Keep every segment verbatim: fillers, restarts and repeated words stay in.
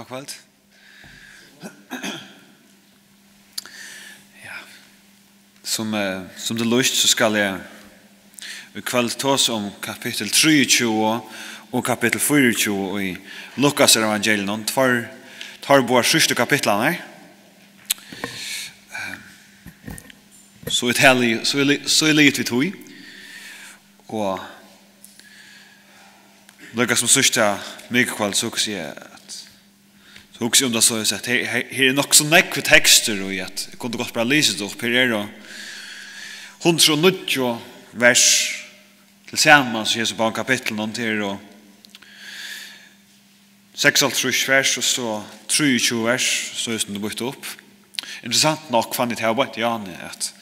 Gott kvøld. Ja. Sum, eh, sum tað lýst, so skal eg í kvøld tosa um kapittul trýogtjúgu og kapittul fýraogtjúgu í Lukas evangelium, tveir, tveir báðar síðstu kapitlarnar. Eh, so er tað li-, so er li-, so er liðugt við tí. Og líka sum síðsta mikukvøld, so hugsi eg at So hugsi eg um tað soleiðis, at her, her, her er nokk so nógvur tekstur, og at eg kundi gott bara lisið tað upp. Her eru hundrað og níggju vers til samans í hesum báðum kapitlunum. Tað eru seksoghálvtrýss vers, og so trýogtjúgu vers, so er tað býtt upp. Interessant nokk fann eg tað beint í áðni, at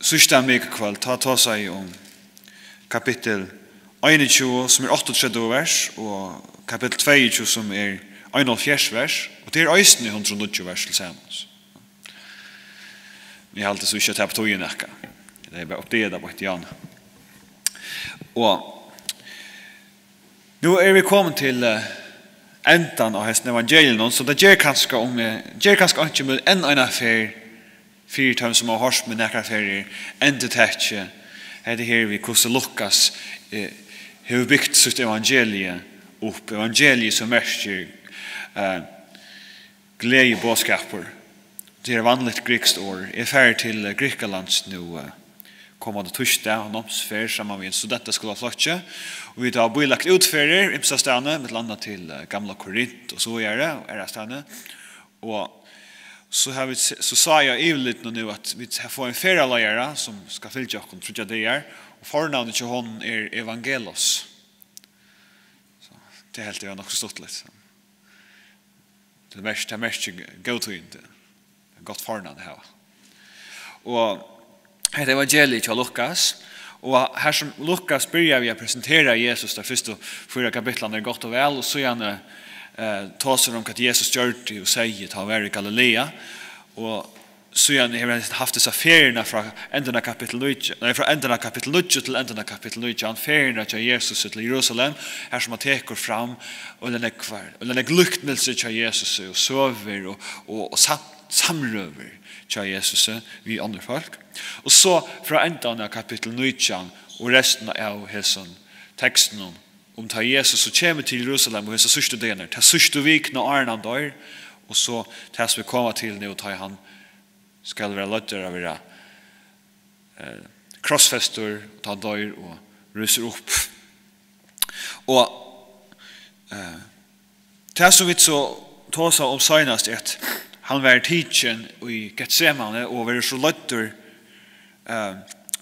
síðsta mikukvøld, tá tosaði eg um kapittul einogtjúgu, sum er áttaogtretivu vers, og kapittul tveyogtjúgu, sum er einoghálvfjerðs vers, og tað er eisini hundrað og níggju vers til samans. Men eg haldi so ikki, at tað betýðir nakað. Tað er bara uppdeilt beint í áðni. Og nú eru vit komin til, eh, endan á hesum evangelium, so tað ger kanska um, eh, ger kanska einki, men enn eina ferð fyri teimum, sum hava hoyrt meg nakrar ferðir, endurtaki hetta her við, hvussu Lukas, eh, hevur bygt sítt evangelie upp. Evangelie, sum merkir, eh, gleðiboðskapur. Tað er vanligt grikskt orð. Eg fari til, eh, Grikkalands nú, eh, komandi týsdag á námsferð saman við ein studentaskúlaflokki, og vit hava bílagt útferðir ymsastaðni, millum annað til, eh, Gamla Korint og so víðari, og aðrastaðni. Og so har vit, so sá eg á yvirlitinum nú, at vit fáa ein ferðaleiðara, sum skal fylgja okkum tríggjar dagar, og fornavnið hjá honum er Evangelos. So, tað helt eg var nokk so stuttligt. Tað merkir, tað merkir góð tíðindi. Gott fornavn at hava. Og hetta er evangeliið hjá Lukas, og her sum Lukas byrjar við at presentera Jesus, teir fyrstu fýra kapitlarnir, er gott og væl, og síðani, eh, tosar um, hvat Jesus gjørdi og segði, tá hann var í Galilea, og síðani hevur hann havt hesa ferðina frá endan av kapittul nítjan, nei, frá endan av kapittul níggju til endan av kapittul nítjan, ferðina hjá Jesus til Jerusalem, har sum hann tekur fram øgiliga nógvar, øgiliga nógv líknilsi hjá Jesus og søgur og, og, og sam-, samrøður hjá Jesus við onnur fólk. Og so frá endan av kapittul nítjan og restina av hesum tekstinum um tá Jesus so kemur til Jerusalem og hesar síðstu dagarnar, ta síðstu vikuna áðrenn hann doyr, og so tað sum vit koma til nú, tá hann skal vera leiddur at vera, eh, krossfestur, tá hann doyr og rísur upp. Og, eh, tað sum vit so tosa um seinast, er at hann var tikin í Getsemane og verður so leiddur, eh,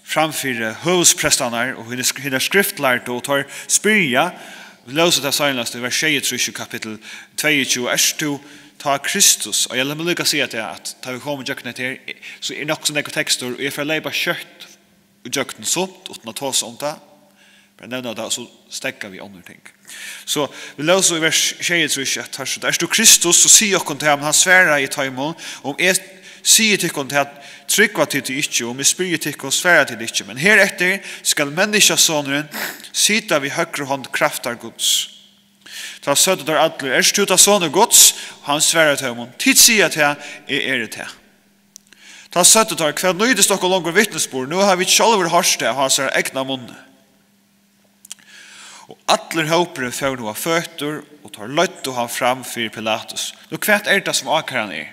fram fyri høvuðsprestarnar og hinar sk-, hinar skriftlærdu, og teir spyrja, vit lósu tað seinast í vers sjeyogtrýss í kapittul tveyogtjúgu, "Ert tú tá Kristus?" Og eg lat meg líka siga tað, at tá vit koma ígjøgnum hetta her, so er nokk so nógvur tekstur, og eg fari at leypa skjótt ígjøgnum sumt, uttan at tosa um tað. Bara nevna tað, og so steðga vit onnur ting. So, vit lósu í vers sjeyogtrýss, at teir søgdu, "Ert tú Kristus, so sig okkum tað." Men hann svaraði teimum, "Um eg sigi tykkum tað, trúgva tit tí ikki, um eg spyrji tykkum, svara tit ikki. Men hereftir skal Menniskjusonurin sita við høgru hond kraftar Guds." Tá søgdu teir allir, "Ert tú tá sonur Guds?" Og hann svaraði teimum, "Tit siga tað, eg eri tað." Tá søgdu teir, "Hvat nýtist okkum longur vitnisburður? Nú hava vit sjálvir hoyrt tað av hansara egna munni." Og allur hópurin fór nú á føtur, og teir leiddu hann fram fyri Pilatus. Nú, hvat er tað, sum ákæran er?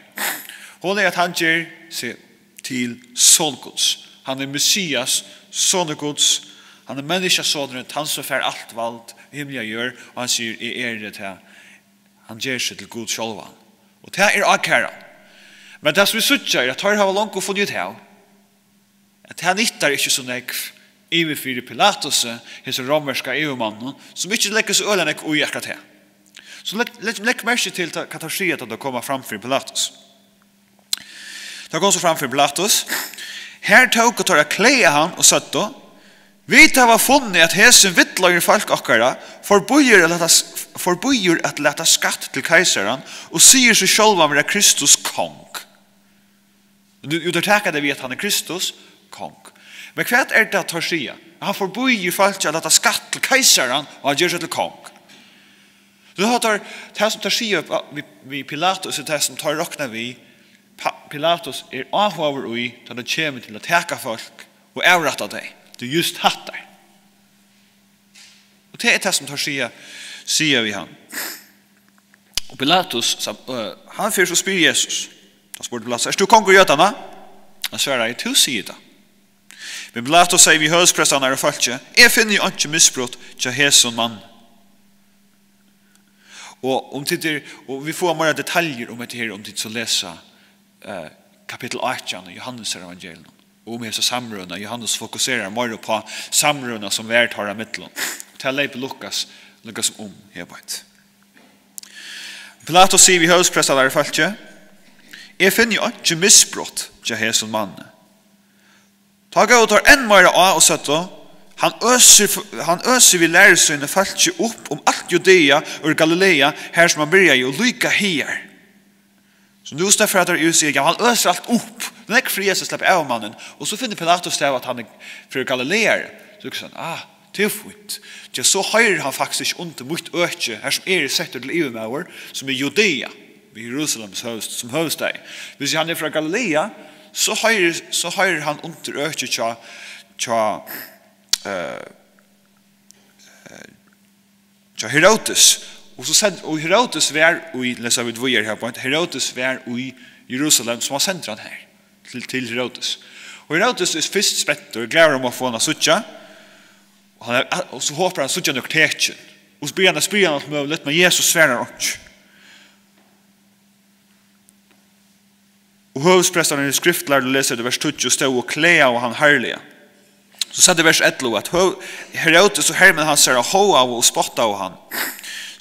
Hon er, at hann ger seg til son Guds. Hann er Messias, sonur Guds. Hann er Menniskjusonurin, tann sum fær alt vald í himli og jørð, og hann sigur, "Eg eri tað." Hann ger seg til Gud sjálvan. Og tað er ákæran. Men tað, sum vit síggja, er, at teir hava longu funnið út av, at tað nyttar ikki so nógv yvir fyri Pilatusi, hesum rómverska yvirmanninum, sum ikki leggur so øgiliga nógv í akkurát tað. So legg, legg, legg merki til, ta-, hvat teir siga, tá teir koma fram fyri Pilatus. Teir koma so fram fyri Pilatus. Her tóku teir at klaga hann og søgdu, "Vit hava funnið, at hesin villleiðir fólk okkara forbýður at lata s-, forbýður at lata skatt til keisaran og sigur seg sjálvan vera Kristus kong." Jú, jú, teir taka tað við, at hann er Kristus, kong. Men hvat er tað, teir siga? Hann forbýður fólki at lata skatt til keisaran, og hann ger seg til kong. Nú hava teir, tað sum teir siga við, við Pilatus, er tað sum teir rokna við. Pa-, Pilatus er áhugaður í, tá tað kemur til at taka fólk og avrætta tey. Tað er júst hatta. Og tað er tað sum teir siga, siga við hann. Og Pilatus, sa-, øh, hann fer so og spyr Jesus. Tá spurdi Pilatus: "Ert tú kongur Jødanna?" Hann svaraði: "Tú sigur tað." Men Pilatus segði við høvuðsprestarnar og fólkið: "Eg finni einki misbrot hjá hesum manni." Og um tit er, og vit fáa meira detaljur um hetta her, um tit so lesa, eh, kapittul átjan í Jóhannes evangelium, og um hesa samrøðuna. Jóhannes fokuserar meira upp á samrøðuna sum var teirra millum. Tað leypir Lukas, Lukas um her beint. Pilatus sigur við høvuðsprestarnar og fólkið: "Eg finni einki misbrot hjá hesum manni." Tá góvu teir enn meira á og søgdu: "Hann øsir, hann øsir við læru síni fólkið upp um alt Judea og Galilea, har sum hann byrjaði, og líka higar." So nú støðfara teir og siga: "Ja, hann øsir alt upp." Nógv fyri Jesus sleppa av mannin, og so finnur Pilatus av, at hann er frá Galilea. So hugsar hann: "Ah, tað er fínt." Ja, so hoyrir hann faktiskt ikki undir mítt øki, har sum eg eri settur til yvirmaður, sum er Judea, við Jerusalem sum høvuðs-, sum høvuðsstaði. Hvis hann er frá Galilea, so hoyrir, so hoyrir hann undir økið hjá, hjá, eh, eh, hjá Herodes. Og so send-, og Herodes var í, lesa vit víðari her beint, Herodes var í Jerusalem, sum hann sendir hann her til, til Herodes. Og Herodes er fyrst spentur, glaður um at fáa hann at síggja. Og hann er, og so hopar hann at síggja nøkur tekin. Og so byrjar hann at spyrja hann alt møguligt, men Jesus svarar einki. Og høvuðsprestarnir og skriftlærdu, lesa í vers tíggju, stóðu og klaga á hann harðliga. So stendur í vers ellivu, at høv-, Herodes og hermenn hansara hóaðu og spottaðu hann.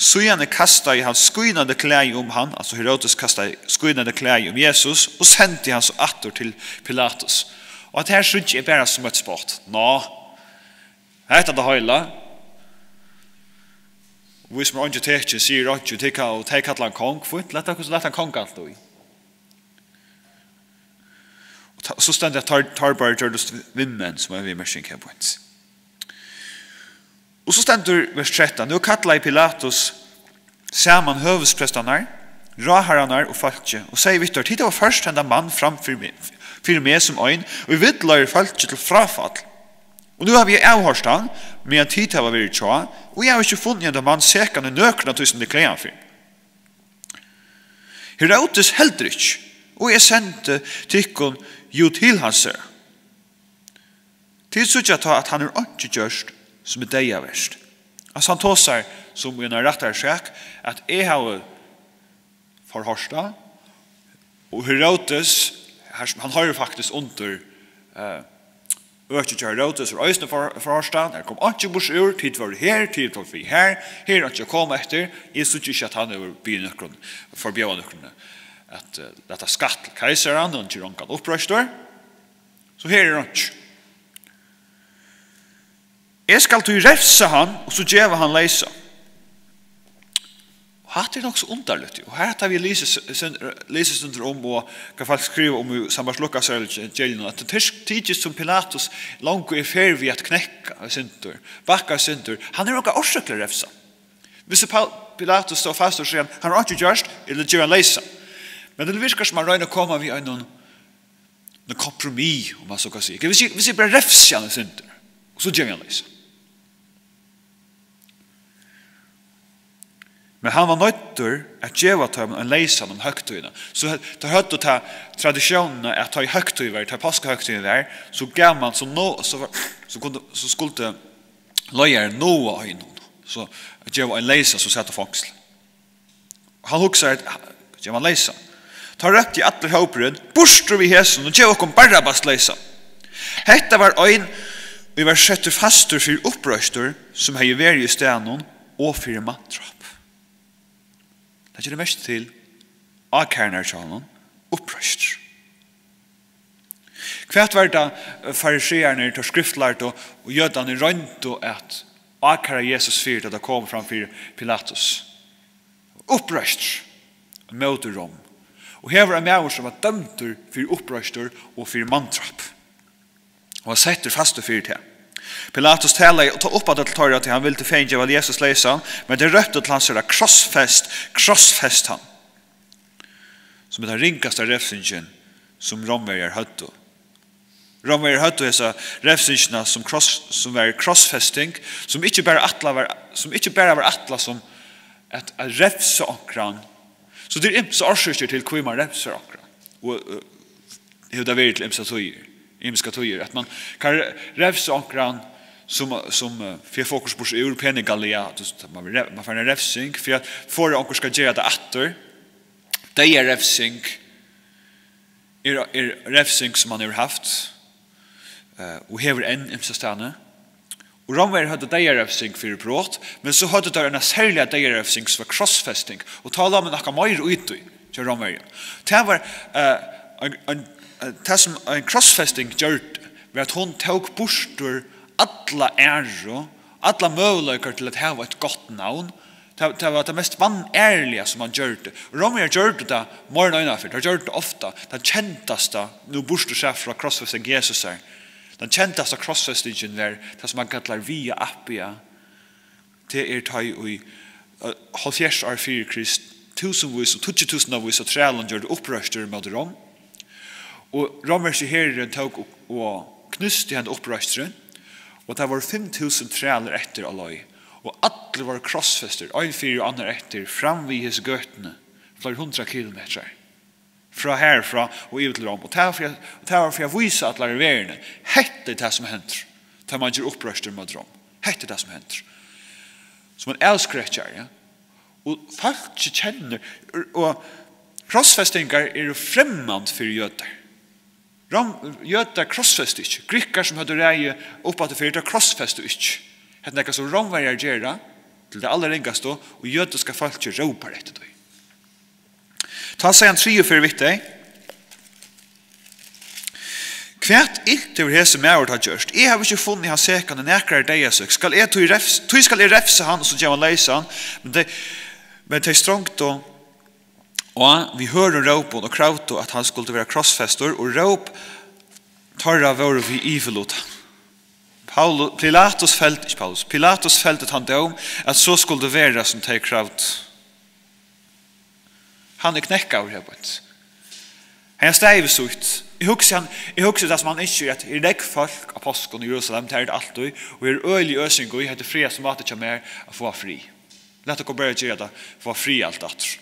Síðani kastaði hann skínandi klæði um hann, altso Herodes kastaði skínandi klæði um Jesus, og sendi hann so aftur til Pilatus. Og at her síggi eg bara sum eitt spott. Nå, hetta er tað heila. Og vís mær einki tekin, sigur einki, og tey ka-, og tey kalla hann kong. Fínt, lat hann, lat hann kong altíð. Og ta-, so stendur at teir, teir bara gjørdust vinmenn, sum er viðmerking her beint. Og so stendur vers trettan: Nú kallaði Pilatus saman høvuðsprestarnar, ráðharrarnar og fólkið, og segði við teir: Tit hava ført hendan mann fram fyri meg, fyri meg sum ein, ið villleiðir fólkið til fráfall. Og nú havi eg avhoyrt hann, meðan tit hava verið hjá, og eg havi ikki funnið hendan mann sekan í nøkrum av tí, sum tit klaga hann fyri. Herodes heldur ikki, og eg sendi tykkum jú til hansara. Tit síggja tá, at hann hevur einki gjørt, sum er deyðavert. Altso, hann tosar sum í eini rættari sak, at eg havi forhoyrt hann, og Herodes, her, hann hoyrir faktiskt undir, eh, økið hjá Herodes, er eisini for-, forhoyrt hann, her kom einki burtur úr, tit vóru her, tit vóru fyri her, her er einki at koma eftir, eg síggi ikki, at hann hevur biðið nøkrum, forbjóða nøkrum at, eh, lata skatt til keisaran, hann ger ongan uppreistur. So her er einki. Eg skal tí revsa hann, og so geva hann leysan. Og hatta er nokk so undarligt, jú. Og hetta vit lesa s-, s-, lesa eitt sindur um, og hvat fólk skriva um í sambært Lukas evangelium, at tað tys-, tykist sum Pilatus longu er í ferð við at knekka eitt sindur, bakka eitt sindur. Hann hevur onga orsøk til at revsa. Hvis Pa-, Pilatus stóð fastur, sigur hann, hann hevur einki gjørt, eg vil geva hann leysan. Men tað virkar sum hann roynir at koma við einum, einum kompromiss, um man so kann siga. Hvis eg, hvis eg bara revsi hann eitt sindur, og so gevi eg hann leysan. Men hann var noyddur at geva teimum ein leysan um høgtíðina. So he-, teir høvdu ta tradisjónina, at tá ið høgtíð var, tá ið páskahøgtíðin var, so gav man, so no-, so var, so kundi, so skuldi leiðarin náa einum, so at geva ein leysan, sum sat í fongsli. Hann hugsar, at geva hann leysan. Tá rópti allur hópurin: Burtur við hesum og gev okkum Barrabas leysan! Hetta var ein, ið var settur fastur fyri uppreistur, sum hevði verið í staðnum, og fyri manndráp. Tað ger merki til ákærurnar hjá honum, uppreistur. Hvat var tað, eh, farisearnir, teir skriftlærdu og jødarnir royndu at ákæra Jesus fyri, tá teir komu fram fyri Pilatus? Uppreistur móti Rom. Og her var ein maður, sum var dømdur fyri uppreistur og fyri manndráp. Og var settur fastur fyri tað. Pilatus talaði og tá upp á tað til teirra, tí hann vildi fegin geva Jesus leysan, men tey róptu til hansara: Krossfest, krossfest hann! Sum er tann ringasta revsingin, sum Rómverjar høvdu. Rómverjar høvdu hesa revsingina sum kross-, sum var krossfesting, sum ikki bara ætlað var, sum ikki bara var ætlað sum at, at revsa onkran. So tað er ymsar orsøkir til, hví man revsar onkran. Og, øh, hevur tað verið til ymsar tíðir, ymskar tíðir, at man kann re-, revsa onkran sum, sum, øh, fyri at fáa okkurt burtur úr peningaliga, at man vil re-, man fær eina revsing, fyri at, fyri at onkur skal gera tað aftur. Deyðarevsing er, er revsing, sum hann hevur havt, eh, og hevur enn ymsastaðni. Og Rómverjar høvdu deyðarevsing fyri brot, men so høvdu teir eina serliga deyðarevsing, sum var krossfesting, og tá lá man nakað meira í tí hjá Rómverjum. Tað var, eh, ein, ein, eh, tað, sum ein krossfesting gjørdi, var, at hon tók burtur alla æru, allar møguleikar til at hava eitt gott navn. Tað, tað var tað mest vanærliga, sum hann gjørdi. Rómverjar gjørdu tað meira enn eina ferð, teir gjørdu tað ofta. Tað kendasta, nú burtursæð frá krossfesting Jesusar, tann kendasta krossfestingin var tað, sum man kallar Via Appia. Tað er tá ið, eh, hálvfjerðs ár fyri Krist, túsundvís og tíggjutúsundavís av trælum gjørdu uppreistur móti Róm. Og rómverski herurin tók og, og knústi henda uppreisturin, og tað vóru fimm túsund trælir eftir á leið, og allir vóru krossfestir, ein fyri og annar eftir, fram við hesi gøtuni, fleiri hundrað kilometrar frá, herfrá og yvir til Róm. Og tað var fyri at, og tað var fyri at vísa allari verðini: Hetta er tað, sum hendir, tá man ger uppreistur móti Róm. Hetta er tað, sum hendir. Sum ein avskrekki, ja. Og fólkið kennir, og krossfestingar eru fremmand fyri jødar. Róm-, jødar krossfestu ikki. Grikkar, sum høvdu ræði upp aftur fyri, teir krossfestu ikki. Hetta er nakað, sum Rómverjar gera til tað allarringasta, og jødiska fólkið rópar eftir tí. Tá segði hann triðju ferð við tey: Hvat ilt hevur hesin maður tá gjørt? Eg havi ikki funnið hann sekan í nakrari deyðasøk. Skal eg tí refs-, tí skal eg refsa hann og so geva hann leysan? Men tey, men tey strongdu á við hørðum rópum og kravdu, at hann skuldi vera krossfestur, og róp teirra vóru við yvirlutan. Paulu-, Pilatus feldi, ikki Paulus, Pilatus feldi tann dóm, at so skuldi vera, sum tey kravdu. Hann er knekkaður her beint. Hann staðið við sítt. Eg hugsi, hann, eg hugsi tað, sum hann ynskir, at her er nógv fólk á páskum í Jerusalem, tað er tað altíð, og her er øgilig øsing, og hetta er frægasti máti hjá mær at fáa frið. Lat okkum bara gera tað, fáa frið alt aftur.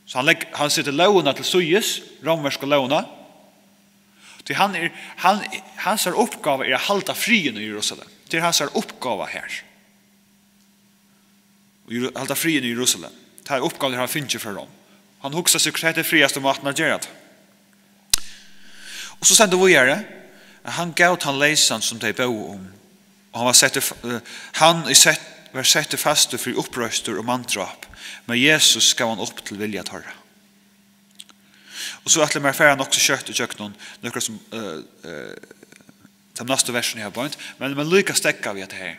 So hann legg-, hann setir lógina til síðis, rómversku lógina. Tí hann er, hann, hansara uppgáva er at halda friðin í Jerusalem. Tað er hansara uppgáva her. Og Jeru-, halda friðin í Jerusalem. Tað er uppgávan, hann fingið frá Róm. Hann hugsar seg, hvat er frægasta mátin at gera tað? Og so stendur víðari, at hann gav tann leysan, sum tey bóðu um. Og hann var settur f-, eh, hann í sett, var settur fastur fyri uppreitur og manndráp, men Jesus gav hann upp til vilja teirra. Og so ætli eg mær at fara nokk so skjótt ígjøgnum nøkur sum, eh, eh, teir næstu versini her beint, men, men líka steðga við hetta her.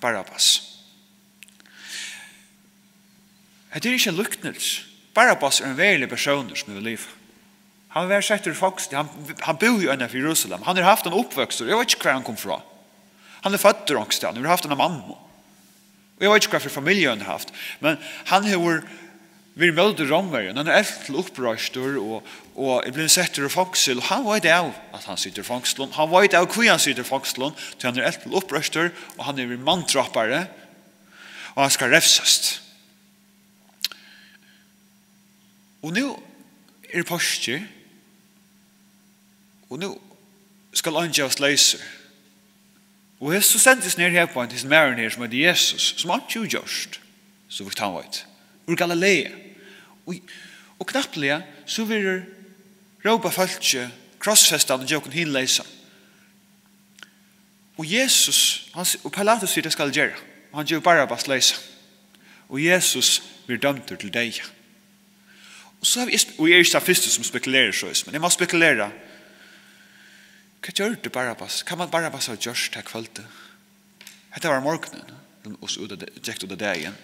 Barabbas. Hetta er ikki ein líknilsi. Barabbas er ein veruligur persónur sum hevur livað. Hann var settur í fongsl, hann, hann búði í eina fyri Jerusalem. Hann hevur havt ein uppvøkstur, eg veit ikki, hvar hann kom frá. Hann er føddur onkustaðni, hann hevur havt eina mammu. Og eg veit ikki, hvat fyri familju hann hevur havt, men hann hevur verið móti Rómverjum. Hann er eltur til uppreitur og, og er blivin settur í fongsul, og hann veit av, at hann situr í fongslum. Hann veit av, hví hann situr í fongslum, tí hann er eltur til uppreitur, og hann er verið manndrápari, og hann skal revsast. Og nú eru páskir, og nú skal ein gevast leysur. Og her, so sendist nær her beint, hesin maðurin her, sum eitur Jesus, sum einki hevur gjørt, so vítt hann veit, úr Galilea. Og, og knappliga, so verður rópað fólki: Krossfestið hann og gevið okkum hin leysan. Og Jesus, hann s-, og Pilatus sigur, tað skal eg gera. Og hann gevur Barabbas leysan. Og Jesus verður dømdur til deyða. Og so havi eg sp-, og eg eri ikki tann fyrsti, sum spekulerar soleiðis, men eg má spekulera. Hvat gjørdi Barabbas? Hvat man Barabbas hava gjørt tað kvøldið? Hetta var morgunin, og so út av de-, gekk út av dagin.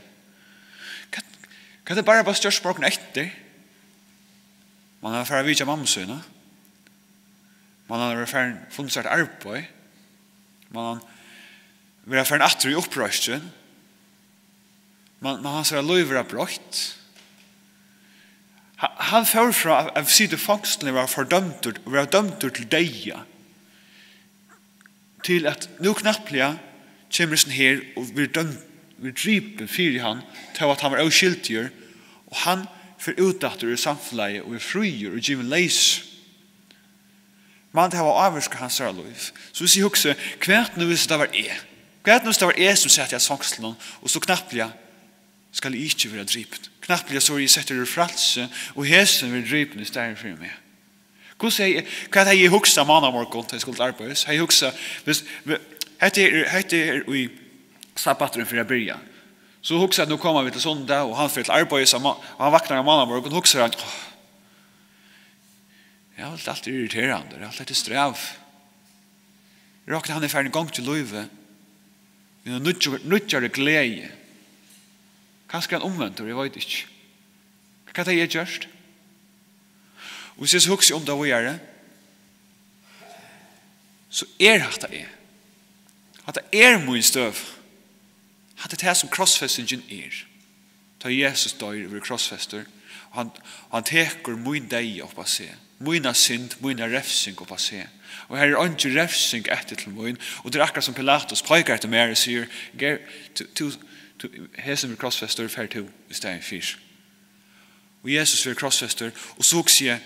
Hvat, hvat hevði Barabbas gjørt morgunin eftir? Man hevði farið at vitja mammu sína. Man hevði farið, funnið sær eitt arbeiði. man hann vera farin aftur í uppreisn, man, man hansara lív vera broytt. Ha-, hann fór frá at, at sita í fongslum og vera fordømdur, og vera dømdur til deyða, til at nú knappliga kemur hesin her og verður dømd, verður dripin fyri hann, tó at hann var óskyldigur, og hann fer út aftur í samfelagið og er fríur og givin leys. Man tað hava ávirkað hansara lív. So hvis eg hugsi, hvat nú hvis tað var eg? Hvat nú hvis tað var eg sum sat í fongslum og so knappliga skal eg ikki vera dripin? Knappliga so eri eg settur úr frælsi og hesin verður dripin í staðin fyri meg. Hvussu hevði eg, hvat hevði eg hugsað mánamorgun, tá eg skuldi til arbeiðis? Hevði eg hugsað, hvis, vi-, hetta er, hetta er í sabbaturin fyri at byrja. So hugsa eg, nú koma vit til sunnudag, og hann fer til arbeiðis, og má-, og hann vaknar á mánamorgun, hugsar hann, "Áh, ja, alt, alt er irriterandi, alt hetta er stræv." Eg rokni, hann er farin í gongd í lívið við eini nýggj-, nýggjari gleði. Kanska er hann umvendur, eg veit ikki. Hvat hevði eg gjørt? Og hvis eg so hugsi um tað víðari, so er hatta eg. Hatta er mín støða. Hatta er tað, sum krossfestingin er. Tá Jesus doyr og verður krossfestur, og hann, og hann tekur mín deyða upp á seg, mína synd, mína revsing upp á seg. Og her er eingin revsing eftir til mín, og tað er akkurát sum Pilatus peikar eftir mær og sigur, "Ger, tú, tú, tú, hesin verður krossfestur, fer tú í staðin fyri." Og Jesus verður krossfestur, og so hugsi eg,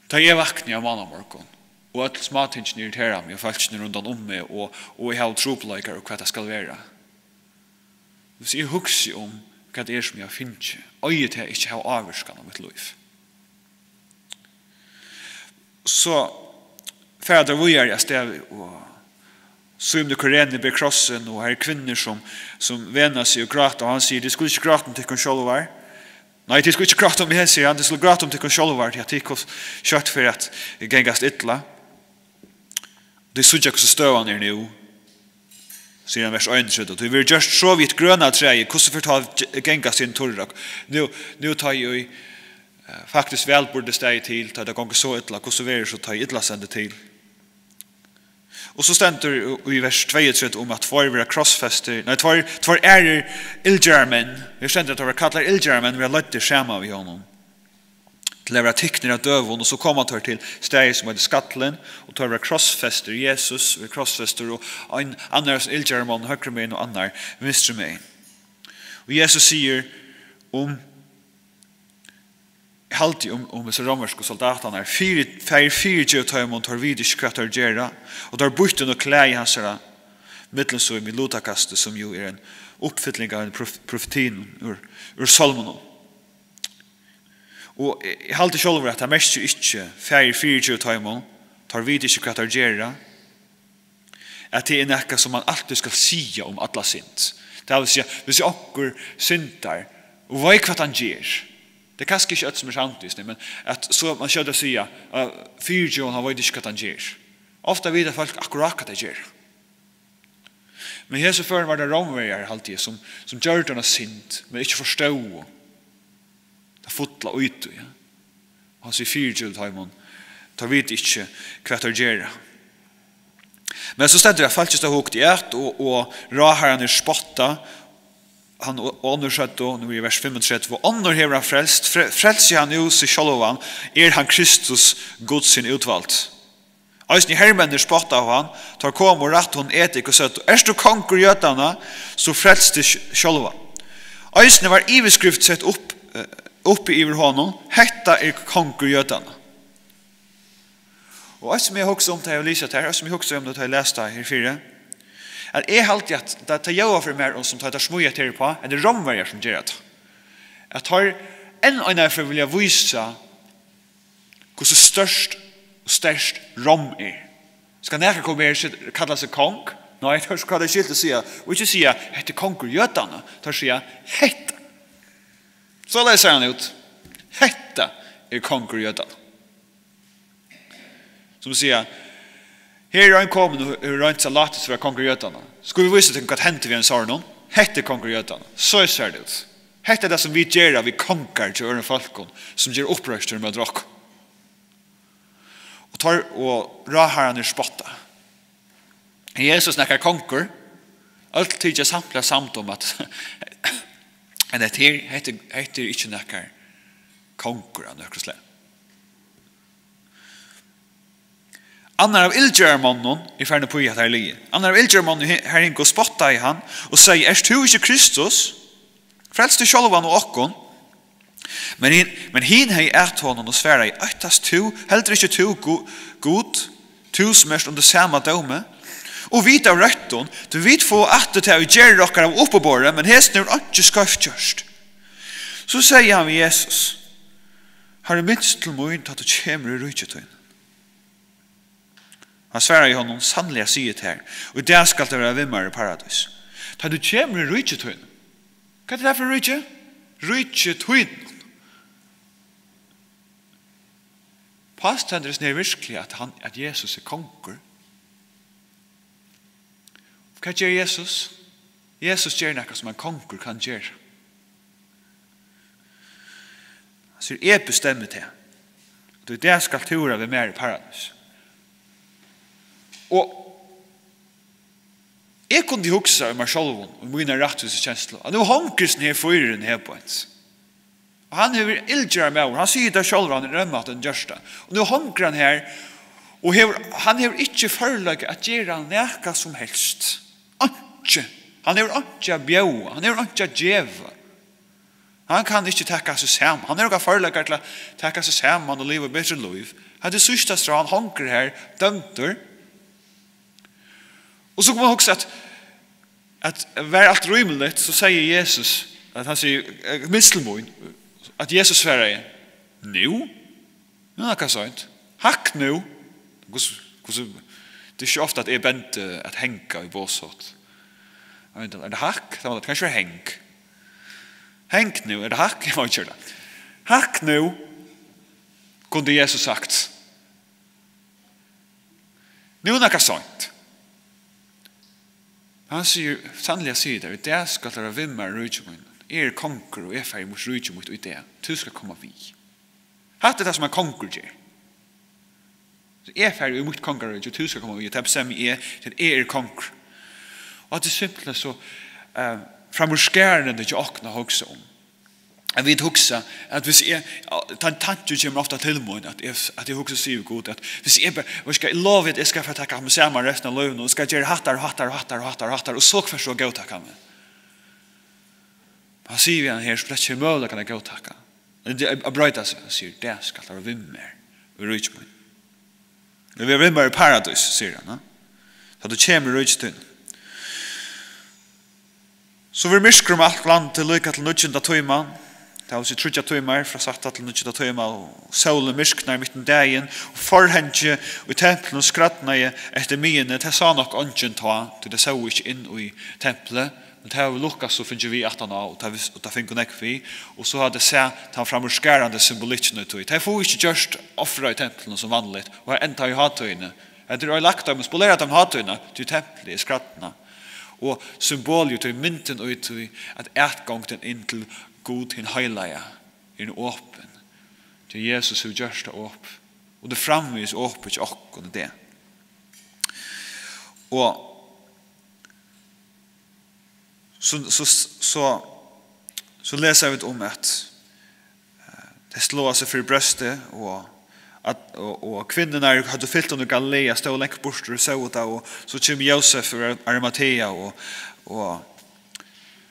tá eg vakni á mánamorgun, og øll smátingini irritera meg, og fólkini rundan um meg, og, og eg havi trupulleikar, og hvat tað skal vera. Hvis eg hugsi um, hvat tað er, sum eg havi fingið, eigi tað ikki hava ávirkan á mítt lív. So fara teir víðari av stað, og Símun í Kurene ber krossin, og har eru kvinnur, sum, sum vena seg og gráta, og hann sigur, "Tit skulu ikki gráta um tykkum sjálvar." "Nei, tit skulu ikki gráta um meg," sigur hann, "tit skulu gráta um tykkum sjálvar, tí at tit kos-, skjótt fer at gangast illa. Tit síggja, hvussu støðan er nú," sigur hann, vers einogtretivu, "tí verður gjørt so við grøna træið, hvussu fer tá at ge-, gangast hin turra?" Nú, nú tá ið, eh, faktiskt væl burdi staðið til, tá tað gongur so illa, hvussu verður so, tá ið illa stendur til? Og so stendur í, í vers tveyogtretivu um, at tveir verða krossfestir, nei, tveir, tveir aðrir illgerðarmenn, her stendur, at teir verða kallaðir illgerðarmenn, verða leiddir saman við honum til at verða tiknir av døgum, og so koma teir til staðið, sum eitur Skallin, og teir verða krossfestir, Jesus verður krossfestur, og ein annar av illgerðarmonnum høgru megin og annar vinstru megin. Og Jesus sigur um, haldi um, um hesar rómversku soldatarnar, fyri, Faðir, fyrigevið teimum, teir vita ikki, hvat teir gera, og teir býttu nú klæði hansara millum sín við lutakasti, sum jú er ein uppfylling av ein prof-, profetiinum úr, úr Sálmunum. Og eg, eg haldi sjálvur, at tað merkir ikki, Faðir, fyrigevið teimum, teir vita ikki, hvat teir gera, at tað er nakað, sum man altíð skal siga um alla synd. Tað vil siga, hvis onkur syndar, og veit, hvat hann ger, tað er kanska ikki øll, sum er samd í tí, men at so man skjótt at siga, at fyrigevið, hann veit ikki, hvat hann ger. Ofta vita fólk akkurát, hvat tey gera. Men í hesum førum var tað Rómverjar, haldi eg, sum, sum gjørdu eina synd, men ikki forstóðu tað fulla í tí, ja. Og hann sigur, fyrigevið teimum, teir vita ikki, hvat teir gera. Men so stendur, at fólkið stóð og hugdi at, og, og ráðharrarnir spotta, hann og, og onnur søgdu, nú er í vers fimmogtretivu, og onnur hevur hann frelst, fre-, frelsi hann nú seg sjálvan, er hann Kristus, Guds hin útvaldi. Eisini hermenninir spottaðu hann, teir komu og rættu honum edik og søgdu, ert tú kongur Jødanna, so frels teg sj-, sjálvan. Eisini var yvirskrift sett upp, eh, uppi yvir honum, hetta er kongur Jødanna. Og eitt sum eg hugsi um, tá eg lesi tað her, eitt sum eg hugsi um, tá eg lesi tað her fyri, at eg haldi, at tað, tað ljóðar fyri mær, og sum tá teir smíða tað her uppá, at tað er Rómverjar sum gera tað. At teir enn einaferð vilja vísa, hvussu stórt og sterkt Rom er. Skal nakar koma her og sit-, kalla seg kong? Nei, teir skal hava skilt at siga, og ikki siga, hetta er kongur Jødanna. Teir siga, hetta. Soleiðis sær hann út. Hetta er kongur Jødanna. Sum siga, her er ein komin og hevur roynt seg, latið seg vera kongur Jødanna. Skulu vit vísa tykkum, hvat hendi við ein sovorðnan? Hetta er kongur Jødanna. So sær tað út. Hetta er tað, sum vit gera við kongar hjá øðrum fólkum, sum gera uppreistur móti okkum. Og teir og ráðharrarnir spotta. Er Jesus nakar kongur? Øll tykja samtliga samd um at, at hetta her, hetta, hetta er ikki nakar kongur av nøkrum slag. Annar av illgerðarmonnunum er farin upp í hetta her liðið. Annar av illgerðarmonnunum he-, her hingu og spottaði hann og segði: "Ert tú ikki Kristus? Frels teg sjálvan og okkum." Men hin, men hin hevði at honum og svaraði: "Óttast tú heldur ikki tú Gu-, Gud, tú sum ert undir sama dómi? Og vit av røttum, tí vit fáa aftur tað, ið gerðir okkara av uppiborið, men hesin hevur einki skeivt gjørt." So segði hann við Jesus: "Harri, minst til mín, tá tú kemur í ríki tín." Hann svaraði honum: "Sanniliga sigi eg tær, í dag skalt tú vera við mær í paradís." Tá tú kemur í ríki tín. Hvat er tað fyri ríki? Ríki tín. Pástendur er virkelig at, hann, at Jesus er kongur. Hvat ger Jesus? Jesus ger nakað sum ein kongur kann gera. Hann sigur: "Eg bestemmi tað. Tí í dag skalt tú vera við mær í paradís." Og eg kundi hugsa í mær sjálvum, í mína rættvísu kenslu, at nú hongur hesin her fýrurin her beint. Og hann hevur illgerðarmaður, hann sigur tað sjálvur, hann er ónættur, hann ger tað. Og nú hongur hann her, og hevur, hann hevur ikki førleika at gera nakað sum helst. Einki. Hann hevur einki at bjóða, hann hevur einki at geva. Hann kann ikki taka seg saman. Hann hevur ongan førleika til at taka seg saman og liva betri lív. Hann er síðsta strá, hann hongur her, dømdur. Og so kann man hugsa at, at var alt rímiligt, so segði Jesus, at hann sigur, eh, "Minst til mín", at Jesus svaraði: "Nú? Nú er nakað seint. Hækk nú." Hvussu, hvussu, tað er ikki ofta at eg bendi at hanga í boðshátt. Eg veit ikki, er tað hækk? Tað má tað kanska vera hang. Hang nú, er tað hækk? Eg má ikki gera tað. Hækk nú, kundi Jesus sagt. Nú er nakað seint. Hann sigur: "Sanniliga sigi eg tær, í dag skalt tú vera við mær í ríki mínum. Eg eri kongur, og eg fari í mítt ríki mítt í dag. Tú skalt koma við." Hatta er tað, sum ein kongur ger. "So eg fari í mítt kongaríki, og tú skalt koma við, og tað bestemmi eg, tí eg eri kongur." Og hatta er simpelthen so, eh, framúrskarandi hjá okkum at hugsa um. At vit hugsa, at hvis eg, tann tankin kemur ofta til mín, at eg, at eg hugsi og sigi við Gud, at hvis eg bara, veitst tú hvat, eg lovi, at eg skal fara at taka meg saman restina av lívinum, og skal gera hattar og hattar og hattar og hattar og hattar, og so fert tú at góðtaka meg. Hann sigur við hann her, so slett ikki møguleikan at góðtaka. At broyta seg, hann sigur: "Dag skalt tú vera við mær í ríki mínum. Tú skalt vera við mær í paradís", sigur hann, ja. "Tá tú kemur í ríki tínum." So verður myrkur um alt landið líka til níggjunda tíma. Tað vil siga tríggjar tímar, frá sætta til níggjunda tíma, og sólin myrknaði mitt um dagin, og forhangið í templinum skrædnaði eftir miðjuni. Tað sá nokk eingin tá, tí tey sóu ikki inn í templið, men tað hava vit lukkast so fingið við aftaná, og tað vis-, og tað fingu nógv við, og so hava tey sæð tann framúrskarandi symbolikkin í tí. Tey fáa ikki gjørt ofrið í templinum sum vanligt, og har enda í hátíðini. Hetta er oyðilagt teimum, spolera teimum hátíðina, tí templið er skrædnað. Og symbolið, tí myndin í tí, at atgongdin inn til Gud hin heilaga er nú opin. Tí Jesus hevur gjørt tað op. Og tað er framvegis opið hjá okkum í dag. Og so, so, so, so lesa vit um at, eh, tey sláa seg fyri brjóstið, og at, og, og kvinnurnar høvdu fylgt honum í Galilea, stóðu langt burtur og sóu tað, og so kemur Jósef úr Arimatea, og, og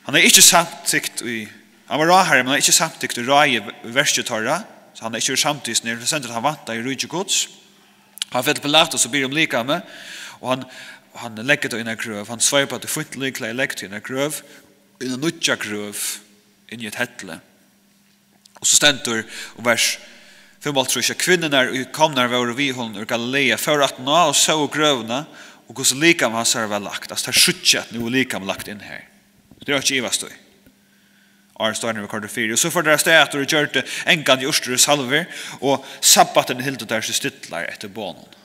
hann hevði ikki samtykt í, hann var ráðharri, men hann hevði ikki samtykt í ráði, í verki teirra, so hann hevði ikki verið samdur í hesum her, so stendur, at hann væntaði ríki Guds. Hann fer til Pilatus og biður um likamið, og hann, hann leggur tað í eina grøv, hann sveipar tað í fínt líkklæði, leggur tað í eina grøv, í eina nýggja grøv, inn í eitt helli. Og so stendur í vers fimmoghálvtrýss, at kvinnurnar, ið komnar vóru við honum úr Galilea, fóru aftaná og sóu grøvina, og hvussu likam hansara var lagt. Altso, tær síggja, at nú er likamið lagt inn her. Tað er ikki ivast í. Áðrenn steinurin var koyrdur fyri. Og so fóru tær avstað aftur og gjørdu angandi urtir og salvur, og sabbatin hildu tær seg stillar eftir boðunum.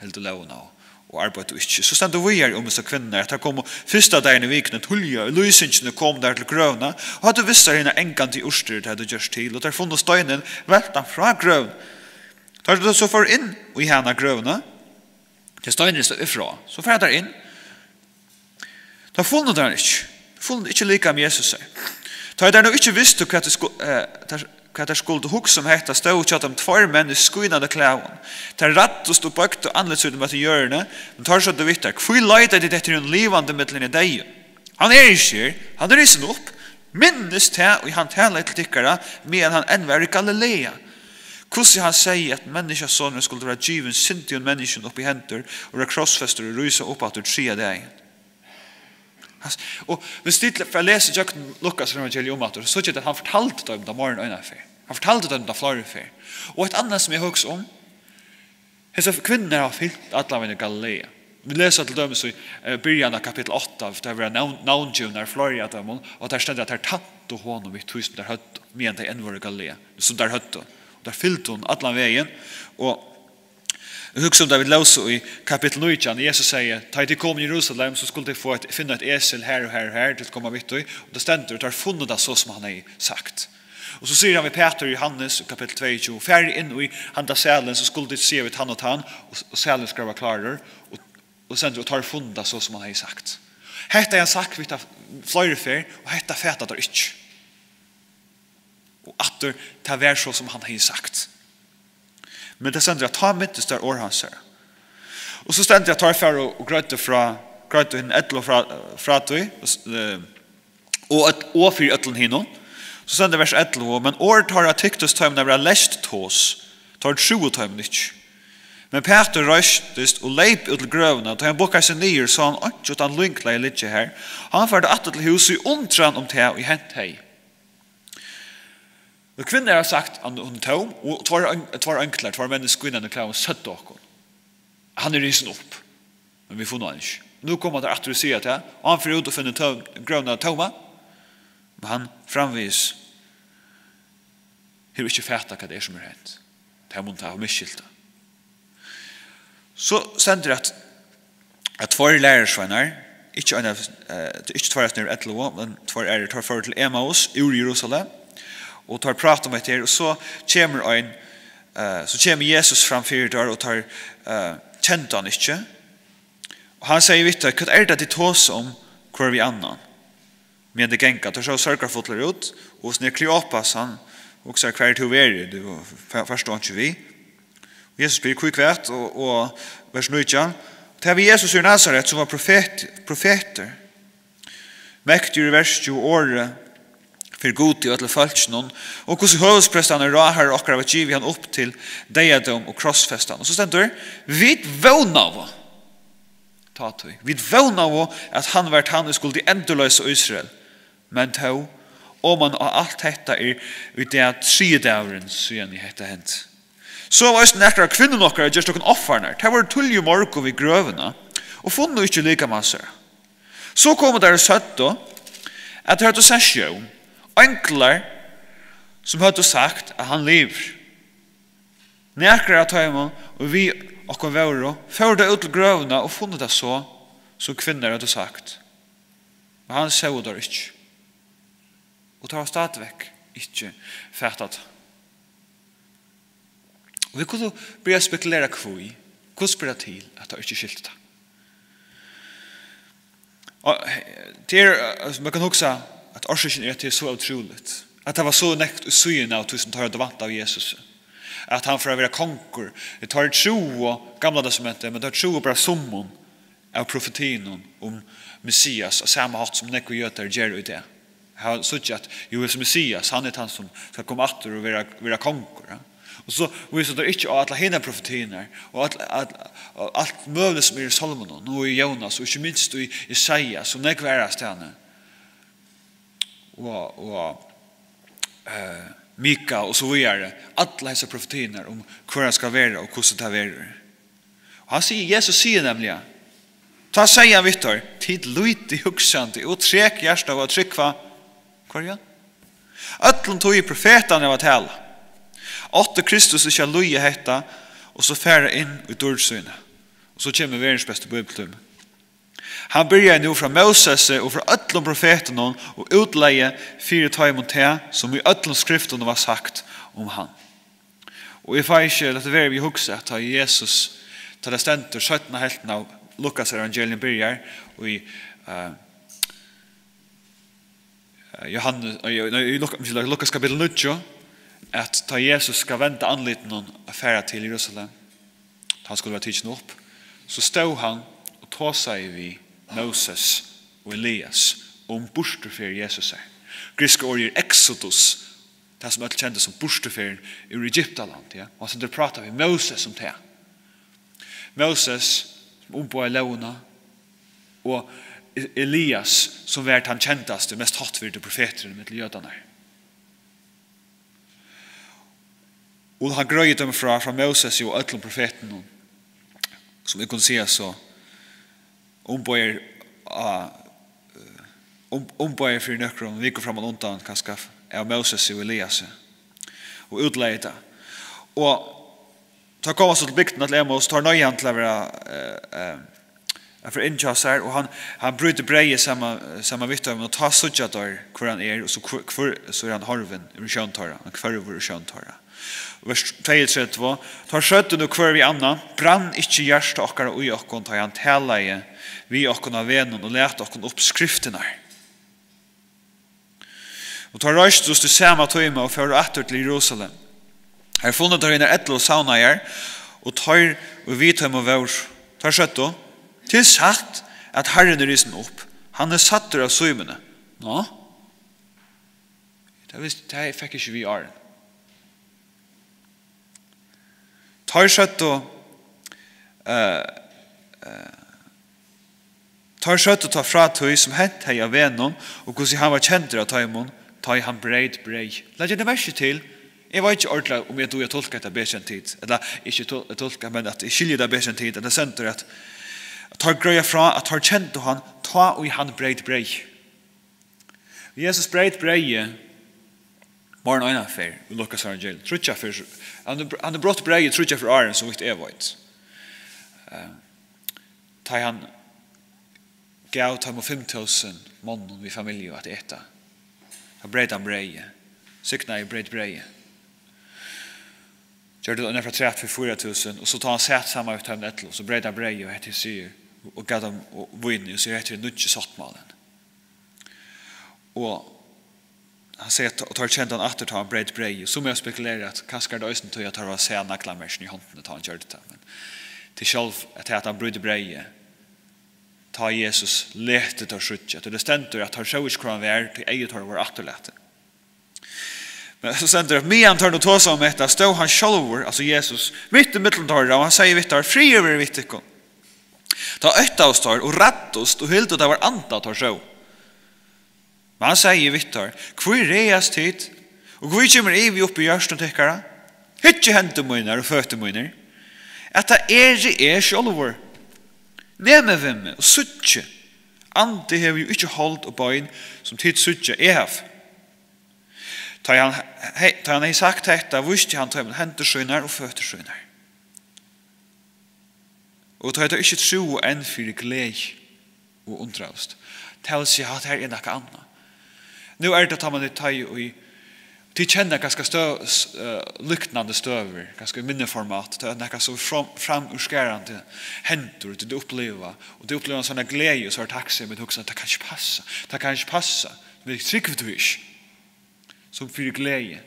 Hildu lógina og, og arbeiddu ikki. So stendur víðari um hesar kvinnurnar, at tær komu fyrsta dagin í vikuni tíðliga, í lýsingini komu tær til grøvina, og høvdu við sær hinar angandi urtir, tær høvdu gjørt til, og tær funnu steinin veltan frá grøvini. Tá tær so fóru inn í hana grøvina, Tað steinurin stóð frá. So fara teir inn. Teir funnu hann ikki. Funnu ikki likam Jesusar. Tá teir nú ikki vistu, hvat teir sku-, eh, teir, hvat teir skuldu hugsa um hetta, stóðu hjá teimum tveir menn í skínandi klæðum. Teir ræddust og boygdu andlit sítt móti jørðini, men teir søgdu við teir: Hví leita tit eftir hinum livandi millum hinum deyðu? Hann er ikki her, hann er risin upp. Minnist tað, ið hann talaði til tykkara, meðan hann enn var í Galilea. Hvussu hann segði, at Menniskjusonurin skuldi vera givin syndigum menniskjum upp í hendur og vera krossfestur og rísa upp aftur triðja dagin. Has-, og hvis tit fara at lesa gjøgnum Lukas evangelium um aftur, so síggja tit, at hann fortaldi teimum tað morgun eina ferð. Hann fortaldi teimum tað fleiri ferð. Og eitt annað sum eg hugsi um, hesar kvinnur hava fylt allan vegin í Galilea. Vit lesa til dømis í, eh, byrjan av kapittul átta, tað verða navn-, navngivnar fleiri av teimum, og tað stendur, at teir tæntu honum við tí, sum teir høvdu, meðan tey enn vóru í Galilea, sum teir høvdu. Og teir fylgdu honum allan vegin, og eg hugsi um tað, vit lósu í kapittul nítjan, Jesus segði: Tá ið tit koma í Jerusalem, so skulu tit fáa eitt, finna eitt esil her og her og her, tit koma við tí, og tað stendur, og teir funnu tað so, sum hann hevði sagt. Og so sigur hann við Pætur og Jóhannes í kapittul tveyogtjúgu: Farið inn í handa salin, so skulu tit siga við tann og tann, og, og salurin skal vera klárur, og, og stendur, og teir funnu tað so, sum hann hevði sagt. Hetta hevði hann sagt við tað fleiri ferð, og hetta fata teir ikki. Og aftur, tað var so, sum hann hevði sagt. Men tað stendur, at tá mintust teir orð hansara. Og so stendur, at teir fóru og greiddu frá, greiddu hinum ellivu frá, frá tí, og s-, eh, og øll, og fyri øllum hinum. So stendur vers ellivu: Men orð teirra tyktust teimum at vera leyst tos, teir trúðu teimum ikki. Men Pætur reistist og leyp út til grøvina. Tá hann bukkaði seg niður, sá hann einki uttan línklæði liggja har. Hann fór aftur til hús í undran um tað, ið hent hevði. Og kvinnur hava sagt, at hon er tóm, og tveir ein-, tveir einglar, tveir menn í skínandi klæðum søgdu okkum: Hann er risin upp, men vit funnu hann ikki. Nú koma teir aftur og siga tað, og hann fer út og finnur tóm-, grøvina tóma, men hann framvegis hevur ikki fatað, hvat tað er, sum er hent. Tað munnu teir hava misskilt tað. So stendur, at, at tveir lærisveinar, ikki ein av, eh, ikki tveir av ellivu, men tveir aðrir, teir fóru til Emmaus úr Jerusalem, og teir práta um hetta her, og so kemur ein, eh, so kemur Jesus fram fyri teir, og teir, eh, kendu hann ikki. Og hann segði við teir: Hvat er tað, tit tosa um hvør við annan, meðan tit ganga? Teir sóu sørgarfullir út, og so er Kleopas, hann hugsar: Hvar ert tú verið? Tú fa-, fært tú einki við. Og Jesus spyr: Hví, hvat? Og, og vers nítjan: Tað við Jesus úr Nasaret, sum var profet, profetur, mektigur í verki og orði fyri Gudi og øllum fólkinum, og hvussu høvuðsprestarnir og ráðharrar okkara hava givið hann upp til deyðadóm og krossfest hann. Og so stendur: Vit vónaðu, tá tí, vit vónaðu, at hann var tann, ið skuldi endurloysa Ísrael. Men tó, oman á alt hetta er í dag triði dagurin, síðan ið hetta hendi. So hava eisini nakrar av kvinnum okkara gjørt okkum ovfarnar. Tær vóru tíðliga í morgun við grøvina og funnu ikki likam hansara. So komu tær og søgdu, at tær høvdu sæð sjón, einglar, sum høvdu sagt, at hann livir. Nakrar av teimum, ið við okkum vóru, fóru tá út til grøvina og funnu tað so, sum kvinnurnar høvdu sagt. Men hann sóu teir ikki. Og teir hava stadigvekk ikki fatað tað. Og vit kunnu byrja at spekulera, hví. Hvussu ber tað til, at teir ikki skiltu tað? Og, eh, tað er, eh, man kann hugsa, at orsøkin er, at tað er so ótrúligt, at tað var so nógv í síðuna av tí, sum teir høvdu væntað av Jesus, at hann fór at vera kongur. Teir trúðu Gamla Testamentið, men teir trúðu bara summum av profetiunum um Messias, á sama hátt sum nógvir jødar gera í dag. Hava síggja, at jú, hesin Messias, hann er tann, sum skal koma aftur og vera, vera kongur, ja. Og so vísa teir ikki á allar hinar profetiurnar og all, all, og alt møguligt, sum er í Sálmunum og í Jónas og ikki minst í Jesaja, sum nógv aðrastaðni. Og, og, eh, Mika og so víðari. Allar hesar profetiurnar um, hvør hann skal vera og hvussu tað verður. Og hann sigur, Jesus sigur nemliga, tá segði hann við teir: Tit lítið hugsandi og trek hjarta og at trúgva hvørjum? Øllum tí profetarnir hava talað. Átti Kristus ikki at líða hetta og so fara inn í dýrd sína? Og so kemur verðins besti bíbliutími. Hann byrjaði nú frá Mósesi og frá øllum profetunum og útlegði fyri teimum tað, sum í øllum skriftunum var sagt um hann. Og eg fái ikki latið vera við at hugsa, at tá Jesus Tá tað stendur, seinna helvtin av Lukas evangelium byrjar í, eh, eh, Johannes, eh, nei, í Luka-, unnskyld, Lukas kapittul níggju, at tá Jesus skal venda andlitinum og fara til Jerusalem, tá hann skuldi vera tikin upp, so stóð hann og tosaði við Moses og Elias um burturferð Jesusar. Grikska orðið er exodus, tað sum øll kendu sum burturferðin úr Egyptaland, ja? Og hann stendur og prátar við Moses um tað. Moses, sum umboðaði lógina, og E-, Elias, sum var tann kendasti, mest háttvirdi profeturin millum jødarnar. Og hann greiðir teimum frá, frá Moses og øllum profetunum, sum eg kundi siga so, umboðaðir á, eh, um, umboðaðir fyri nøkrum vikum framman undan, kanska av Moses og Eliasi, og útlagði tað. Og tá koma so til bygdina til Emaus, teir noyða hann til at vera, eh, eh, at fara inn hjá sær, og hann, hann brýtur breyðið saman, saman við teimum, og tá síggja teir, hvør hann er, og so hvør, hvør, so er hann horvin úr sjón teirra, hann hvørvur úr sjón teirra. Vers tveyogtretivu: Teir søgdu nú hvør við annan: Brann ikki hjarta okkara í okkum, tá ið hann talaði við okkum á vegnum og læt okkum upp skriftirnar? Og teir reistust í sama tíma og fóru aftur til Jerusalem. Har funnu teir hinar ellivu savnaðar, og teir, ið við teimum vóru. Teir søgdu: Tað er satt, at Harrin er risin upp. Hann er sæddur av Símoni. Nå? Tað vist-, tað fekk eg ikki við áðrenn. Teir søgdu, eh, eh, teir søgdu tá frá tí, sum hent hevði á vegnum, og hvussu hann var kendur av teimum, tá ið hann breyt breyð. Legg tað merki til, eg veit ikki ordiliga, um eg dugi at tulka hetta betri enn tit, ella ikki tu-, at tulka, men at eg skilji tað betri enn tit, at tað stendur, at, at teir greiða frá, at teir kendu hann, tá ið hann breyt breyð. Jesus breyt breyðið meira enn eina ferð í Lukas evangelium. Tríggjar ferð. Hann, hann hevur brotið breyðið tríggjar ferð áðrenn, so vítt eg veit. Eh, tá hann gav teimum fimm túsund monnum við familju at eta. Tá breyt hann breyðið. Signaði, breyt breyðið. Gjørdi tað afturat fyri fýra túsund, og so tá hann sat saman við teimum ellivu, so breyt hann breyðið, og hetta er sigur, og gav teimum og vínið, og sigur: Hetta er nýggi sáttmálin. Og hann segði, at, og teir kendu hann aftur, tá hann breyt breyðið. Sum eg spekuleri, at kanska er tað eisini tí, at teir hava sæð naglamerkini í hondini, tá hann gjørdi tað. Men til sjálv, at, at hann brýtur breyðið, tá Jesus letur teir síggja. Tí tað stendur, at teir sóu ikki, hvør hann var, tí eygu teirra vóru afturlatin. Men so stendur, at meðan teir nú tosaðu um hetta, stóð hann sjálvur, altso Jesus, mitt í millum teirra, og hann segði við teir: Friður veri við tykkum. Tá óttaðust teir og ræddust og hildu, tað var anda, teir sóu. Men hann segði við teir: Hví ræðast tit, og hví kemur ivi upp í hjørtum tykkara? Hyggið hendur mínar og føtur mínar, at tað eri eg sjálvur. Nemið við meg og síggið, andi hevur jú ikki hold og bein, sum tit síggja, eg havi. Tá hann, he-, tá hann hevði sagt hetta, vísti hann teimum hendur sínar og føtur sínar. Og tá ið teir ikki trúðu enn fyri gleði og undraðust. Tað vil siga, hatta her er nakað annað. Nú er tað, tá man er, tá ið, tit kenna kanska stø-, s-, eh, líknandi støður, kanska í minni format, tá er nakað so fram-, framúrskarandi hendir, tit uppliva, og tit uppliva eina sovorðna gleði og sovorðna takksemd, tit hugsa: Tað kann ikki passa, tað kann ikki passa, men eg trúgvi tí ikki. Sum fyri gleði.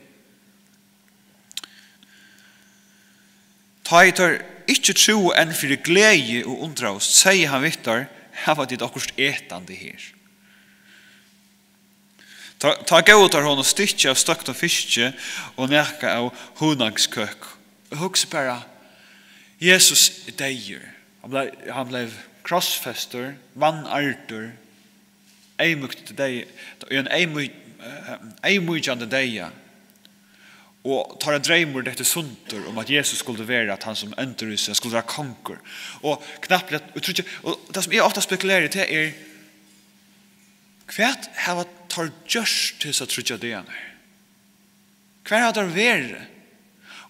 Tá ið teir ikki trúðu enn fyri gleði og undraðust, segði hann við teir: Hava tit okkurt etandi her? Tá, tá góvu teir honum stykki av stoyktum fiski og nakað av hunangskøku. Og hugsa bara, Jesus er deyður. Hann bleiv, hann bleiv krossfestur, vanærdur, eyðmýkt deyð, í ein eyðmý-, eh, eyðmýkjandi deyða. Og teirra dreymur dettur sundur um, at Jesus skuldi vera tann, sum endurrísir, hann skuldi vera kongur. Og knappliga, og tríggjar, og tað, sum eg ofta spekuleri í, tað er, hvat hava teir gjørt til hesar tríggjar dagarnar? Hvar hava teir verið?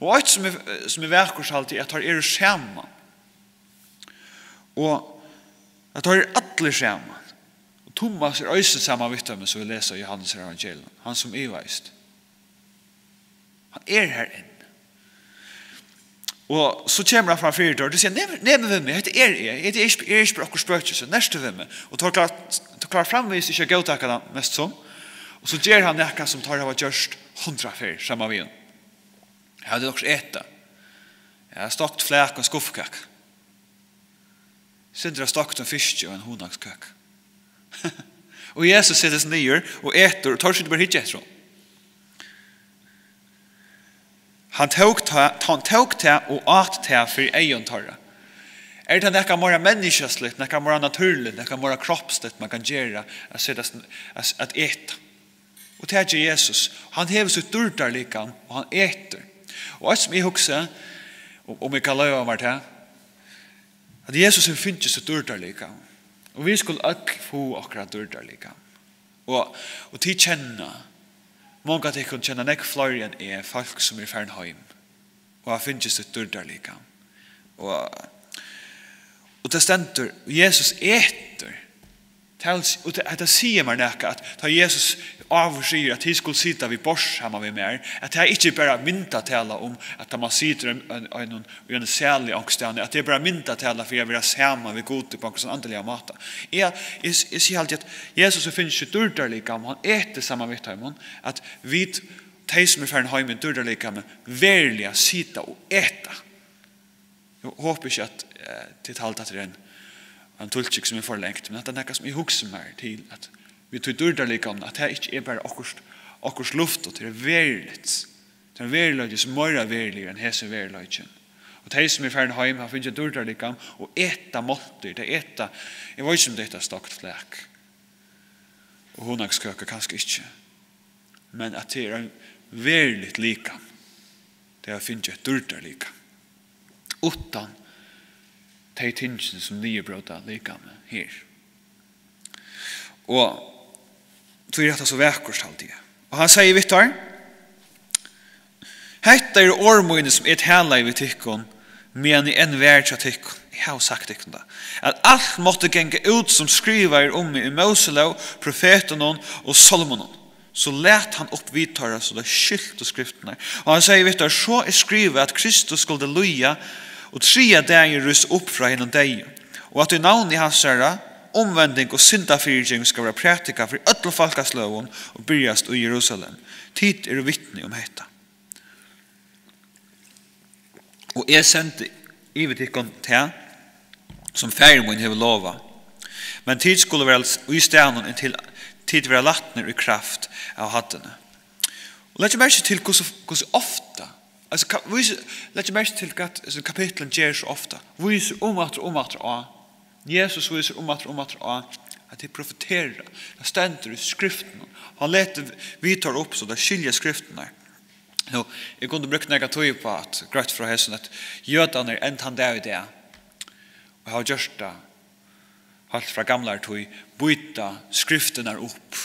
Og eitt, sum er, sum er vakurt, haldi eg, at teir eru saman. Og at teir eru allir saman. Og Tummas er eisini saman við teimum, sum vit lesa í Jóhannes evangelium. Hann, sum ivaðist. Hann er har enn. Og so kemur hann fram fyri teir, og teir siga: "Nei, nei, men við meg, hetta er eg, hetta er ikki, er ikki bara okkurt spøkilsi, nertu við meg." Og teir klára, teir klára framvegis ikki at góðtaka tað mest sum. Og so ger hann nakað sum teir hava gjørt hundrað ferð saman við honum. "Ja, tað er okkurt at eta. Ja, stokt flak og skuffukaka. Sindur av stoktum fiski og ein hunangskøku." Og Jesus setir seg niður og etur, og teir sita bara og hyggja eftir honum. Hann tók ta-, hann tók tað og át tað fyri eygum teirra. Er tað nakað meira menniskjaligt, nakað meira natúrligt, nakað meira kropsligt man kann gera, at seta s-, at, at eta? Og tað ger Jesus. Hann hevur sítt dýrdarlikam, og hann etur. Og eitt sum eg hugsi, um, um eg kann loyva mær tað, at Jesus hevur fingið sítt dýrdarlikam. Og vit skulu øll fáa okkara dýrdarlikam. Og, og tit kenna, mong av tykkum kenna nógv fleiri enn eg, fólk sum eru farin heim og hava fingið sítt dýrdarlikam. Og, og tað stendur, Jesus etur. Tað vil s-, og tað, hetta sigur mær nakað, at tá Jesus áður sigur, at tit skulu sita við borðs saman við mær, at tað ikki er bara myndatala um, at tá man situr ein, ein, ein, í einum sali onkustaðni, at tað er bara myndatala fyri at vera saman við Gud á onkran andaligan máta. Eg, eg, eg sigi altíð, at Jesus hevur fingið sítt dýrdarlikam, hann etur saman við teimum, at vit, tey sum eru farin heim í dýrdarlikami, veruliga sita og eta. Eg hopi ikki, at, eh, tit halda, at tað er ein, ein tulking, sum er for langt, men at tað er nakað, sum eg hugsi mær til, at við tí dýrdarlikamum, at tað ikki er bara okkurt, okkurt luft, og tað er veruligt. Tað er ein veruleiki, sum er meira veruligur enn hesin veruleikin. Og tey, sum eru farin heim, hava fingið dýrdarlikam og eta máltíð, tey eta, eg veit ikki, um tey eta stokt flak og hunangskøku, kanska ikki. Men at tað er ein veruligt likam. Tey hava fingið eitt dýrdarlikam. Uttan tey tingini, sum niðurbróta likamið her. Og tí er hetta so vakurt, haldi eg. Og hann segði við teir: "Hetta eru orð míni, sum eg talaði við tykkum, meðan eg enn var hjá tykkum. Eg havi sagt tykkum tað, at alt mátti ganga út, sum skrivað er um meg í Móselóg, profetunum og sálmunum." So læt hann upp við teirra, so teir skiltu skriftirnar. Og hann segði við teir: "So er skrivað, at Kristus skuldi líða og triðja dagin rísa upp frá hinum deyðu, og at í navni hansara umvending og syndafyrigeving skal vera prædikað fyri øllum fólkasløgum og byrjast í Jerusalem. Tit eru vitni um hetta." Og eg sendi yvir tykkum tað, sum Faðir mín hevur lovað. Men tit skulu vera í staðnum, inntil tit verða latnir í kraft av Haddini. Og legg merki til, hvussu, hvussu ofta, altso, ka-, vís, legg merki til, hvat hesin kapitlurin ger so ofta. Vísir um aftur, um aftur á. Jesus vísir um aftur, um aftur á, at tað profeterar. Tað stendur í skriftunum. Hann letur við teir upp, so teir skilja skrifturnar. Nú, eg kundi brúkt nakra tíð upp á at greitt frá hesum, at jødarnir enn tann dag í dag, og hava gjørt tað heilt frá gamlari tíð, býta skriftirnar upp.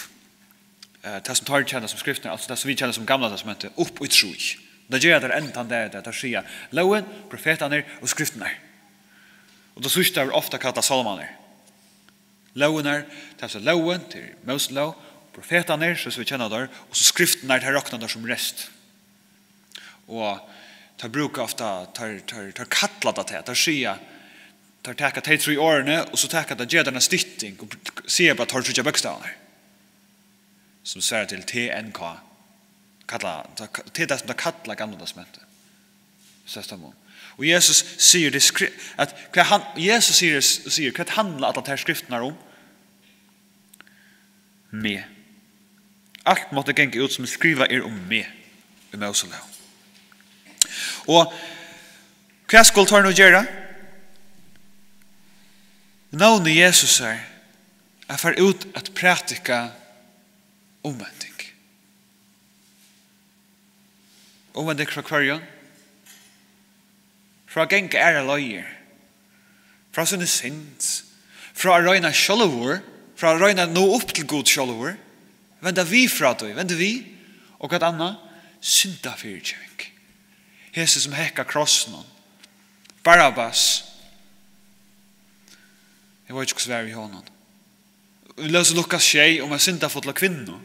Eh, tað, sum teir kenna sum skriftirnar, altso tað, sum vit kenna sum Gamla Testamentið, upp í trý. Tað gera teir enn tann dag í dag. Teir siga: Lógin, profetarnir og skriftirnar. Og tað síðsta verður ofta kallað sálmarnir. Lógirnar, tað er so lógin, tað er Móselóg, profetarnir, so sum vit kenna teir, og so skriftirnar, tær rokna teir sum rest. Og teir brúka ofta, teir, teir, teir kalla tað tað, teir siga, teir taka tey trý orðini, og so taka teir, gera teir eina stytting, og siga bara teir tríggjar bókstavarnar, sum svarar til T N K. Kalla, tað, tað er tað, sum teir kalla Gamla Testamentið. Sæst tað mun. Og Jesus sigur, tað skri-, at hvat hann, Jesus sigur, sigur, hvat handla allar tær skriftirnar um? Meg. Alt mátti ganga út, sum skrivað er um meg í Móselóg. Og hvat skulu teir nú gera? Navni Jesusar, at fara út at prædika umvending. Umvending frá hvørjum? Frá at ganga aðrar leiðir. Frá síni synd. Frá at royna sjálvur. Frá at royna at náa upp til Gud sjálvur. Venda við frá tí. Venda við. Og hvat annað? Syndafyrigeving. Hesi sum hekka krossinum. Barabbas. Eg veit ikki, hvussu var við honum. Vit lesa Lukas sjey um eina syndafulla kvinnu.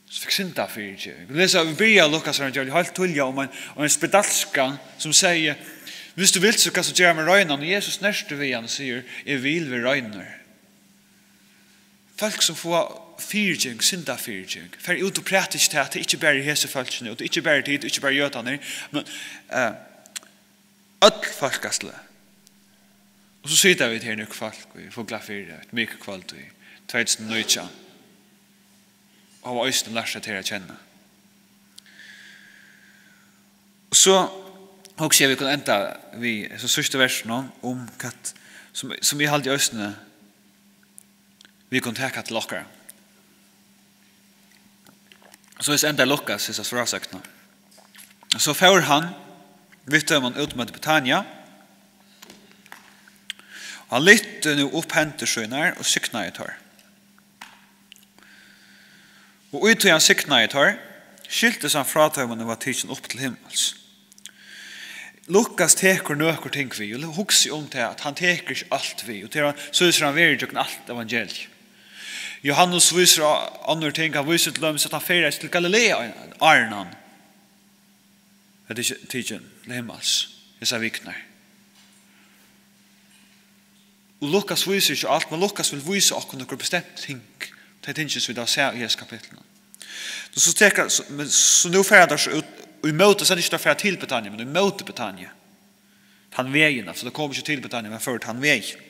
So fekk syndafyrigeving. Vit lesa, vit byrja Lukas evangeliið heilt tíðliga um ein, um ein spedalska, sum segði: "Hvis du vilt, so kanst du gera meg reinan." Og Jesus snertir við hann og sigur: "Eg vil vera reinur." Fólk sum fáa fyrigeving, syndafyrigeving, fara út og prædika tað, at tað ikki bara er hesi fólkini, og tað er ikki bara tit, og ikki bara jødarnir, men, eh, øll fólkasløg. Og so sita vit her, nøkur fólk í Fuglafirði, eitt mikukvøld í tvey túsund og nítjan, og hava eisini lært seg at kenna. Og so hugsi eg, vit kunnu enda við hesum síðstu versunum um hvat, sum, sum eg haldi eisini vit kunnu taka til okkara. So hesum endar Lukas hesa frásøgnina. So fór hann við teimum út móti Betania, og hann lyfti nú upp hendur sínar og signaði teir. Og í tí hann signaði teir, skiltist hann frá teimum og var tikin upp til himmals. Lukas tekur nøkur ting við, og hugsi um tað, at hann tekur ikki alt við, og tað er hann, so vísir hann verður gjøgnum alt evangeliið. Johannes vísir á onnur ting, hann vísir til dømis, at hann fer til Galilea áðrenn hann, hetta er ikki tikin til himmals, hesar vikurnar. Og Lukas vísir ikki alt, men Lukas vil vísa okkum nøkur bestemt ting. Tey tingini, sum vit hava sæð í hesum kapitlinum. So, so tekur, so, men, so nú fer hann teir so út, og í móti, so er tað ikki teir fara til Betania, men í móti Betania. Tann vegin, altso, teir koma ikki til Betania, men fóru tann vegin.